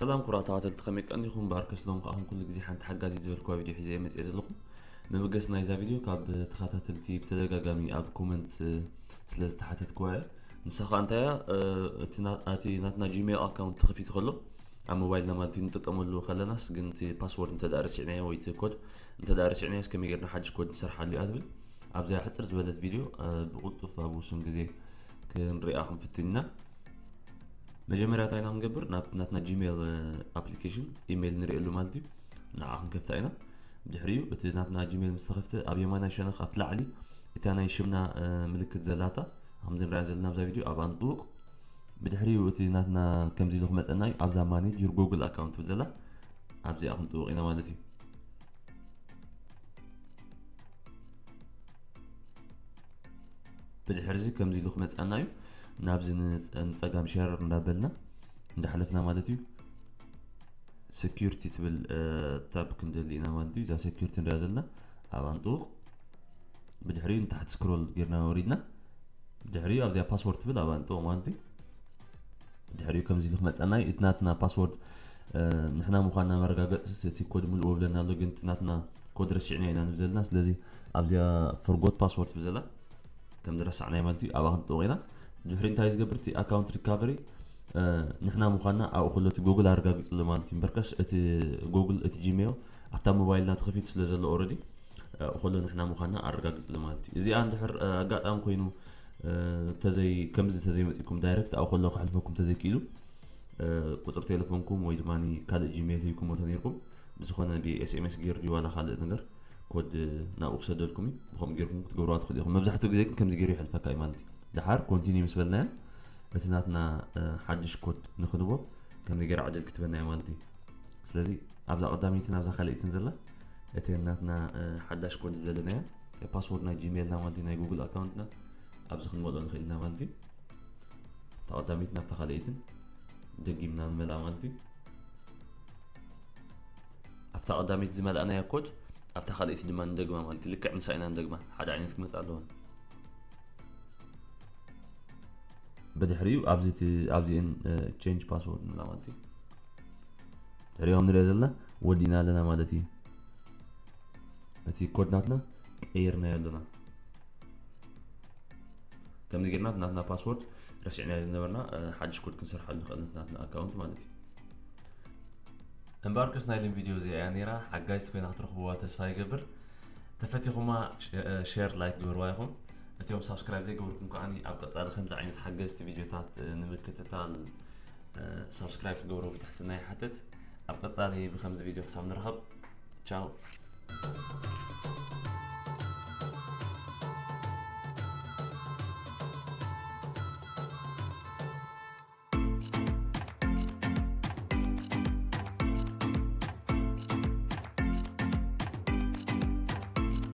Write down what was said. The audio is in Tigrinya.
ሰላም ኩቡራት ተኸታተልቲ፣ ከመይ ቀኒኹም? ባርከስ ሎም ከኣ ከም ኩሉ ግዜ ሓንቲ ሓጋዚት ዝበልክዋ ቪድዮ ሒዘ እየ መጽየ ዘለኹ። ንብገስ ናይዛ ቪድዮ ካብ ተኸታተልቲ ብተደጋጋሚ ኣብ ኮመንት ስለ ዝተሓተትክዋ እየ። ንሳ ከኣ እንታይ እያ? እቲ ናትና ጂሜል ኣካውንት ተኸፊቱ ከሎ ኣብ ሞባይልና ማለት እዩ ንጥቀመሉ ከለናስ ግን እቲ ፓስወርድ እንተ ደኣ ረሲዕናዮ ወይ እቲ ኮድ እንተ ደኣ ረሲዕናዮስ ከመይ ጌርና ሓድሽ ኮድ ንሰርሓሉ እያ ትብል። ኣብዛ ሕጽር ዝበለት ቪድዮ ብቕልጡፍ ኣብ ውሱን ግዜ ክንሪኣ ክንፍትን ኢና። መጀመርያ እንታይ ኢና ክንገብር? ናብ ናትና ጂሜል ኣፕሊኬሽን ኢሜይል ንሪእሉ ማለት እዩ። ንዓ ክንከፍታ ኢና። ድሕሪኡ እቲ ናትና ጂሜል ምስ ተኸፍተ ኣብ የማናይ ሸነኽ ኣብቲ ላዕሊ እታ ናይ ሽምና ምልክት ዘላታ ከምዚ ንሪኣ ዘለና ኣብዛ ቪድዮ ኣብኣ ንጥውቕ። ብድሕሪኡ እቲ ናትና ከምዚ ኢሉ ክመፀና እዩ። ኣብዛ ማኔጅ ዩር ጉግል ኣካውንት ትብል ዘላ ኣብዚኣ ክንጥውቕ ኢና ማለት እዩ። ብድሕርዚ ከምዚ ኢሉ ክመፀና እዩ። ናብዚ ንፀጋም ሸረር እንዳበልና እንዳሓለፍና ማለት እዩ። ሴኪሪቲ ትብል ታብ ክንደሊ ኢና ማለት እዩ። እዛ ሴኪሪቲ ንሪኣ ዘለና ኣብኣ ንጥውቕ። ብድሕሪኡ ንታሕቲ ስክሮል ጌርና ወሪድና ድሕሪኡ ኣብዚኣ ፓስወርድ ትብል ኣብኣ ንጥውቕ ማለት እዩ። ድሕሪኡ ከምዚ ኢሉ ክመፀና እዩ። እቲ ናትና ፓስወርድ ንሕና ምዃንና መረጋገፂ እቲ ኮድ ምልእዎ ብለና ኣሎ፣ ግን እቲ ናትና ኮድ ረሲዕና ኢና ንብል ዘለና። ስለዚ ኣብዚኣ ፎርጎት ፓስወርድ ትብል ዘላ ከም ዝረሳዕናዮ ማለት እዩ ኣብኣ ክንጥውቕ ኢና። ድሕሪ እንታይ ዝገብር እቲ ኣካውንት ሪካቨሪ ንሕና ምዃንና ኣብኡ ከሎ እቲ ጉግል ኣረጋጊፅሉ ማለት እዩ። እምበርከስ እቲ ጉግል እቲ ጂሜል ኣብታ ሞባይልና ተኸፊቱ ስለ ዘሎ ኦረዲ ከሎ ንሕና ምዃንና ኣረጋግፅሉ ማለት እዩ። እዚኣ እንድሕር ኣጋጣሚ ኮይኑ ተዘይ ከምዚ ተዘይመፂኩም ዳይሬክት ኣብኡ ከሎ ከሕልፈኩም ተዘይክኢሉ ቁፅሪ ቴሌፎንኩም ወይ ድማ ካልእ ጂሜል ሂብኩም ተነይርኩም ብዝኾነ ብኤስኤምኤስ ገይሩ ድዩ ዋላ ካልእ ነገር ኮድ ናብኡ ክሰደልኩም እዩ። ብኸምኡ ገይርኩም ክትገብርዋ ትኽእሉ ኢኹም። መብዛሕትኡ ግዜ ግን ከምዚ ገይሩ ይሕልፈካ እዩ ማለት እዩ። ደሓር ኮንቲኒ ምስ በልናዮ እቲ ናትና ሓድሽ ኮድ ንክንቦ ከምዚ ገይራ ዕድል ክትበና እዩ ማለት እዩ። ስለዚ ኣብዛ ቀዳመይትን ኣብዛ ካልኣይትን ዘላ እቲ ናትና ሓዳሽ ኮድ ዝደለናዮ ፓስወርድ ናይ ጂሜልና ማለት እዩ፣ ናይ ጉግል ኣካውንትና ኣብዚ ክንመልኦ ንኽእል ኢና ማለት እዩ። እታ ቀዳመይትን ኣብታ ካልኣይትን ደጊምና ንመልኣ ማለት እዩ። ኣብታ ቀዳመይቲ ዝመልኣናያ ኮድ ኣብታ ካልኣይቲ ድማ ንደግማ ማለት እዩ። ልክዕ ንሳ ኢና ንደግማ፣ ሓደ ዓይነት ክመጽእ ኣለዎ። ብድሕሪኡ ኣብዚኤን ቼንጅ ፓስወርድ ንብላ ማለት እዩ። ድሕሪኡ ከም ንሪኦ ዘለና ወዲእና ኣለና ማለት እዩ። እቲ ኮድ ናትና ቀይርናዮ ኣለና። ከምዚ ጌርና ናትና ፓስወርድ ረሲዕናዮ ዝነበርና ሓድሽ ኮድ ክንሰርሓሉ ንኽእል ናትና ኣካውንት ማለት እዩ። እምበኣርከስ ናይ ሎም ቪድዮ እዚኣ እያ ነይራ። ሓጋዚት ኮይና ክትረኽብዋ ተስፋ ይገብር። ተፈቲኹማ ሸር ላይክ ግበርዋ ኢኹም። እቲኦም ሳብስክራይብ ዘይገበርኩም ከዓኒ ኣብ ቀጻሊ ከምዚ ዓይነት ሓገዝቲ ቪድዮታት ንምክትታል ሳብስክራይብ ክትገብሩ ብትሕትና ይሓትት። ኣብ ቀጻሊ ብከምዚ ቪድዮ ክሳብ ንራኸብ ቻው።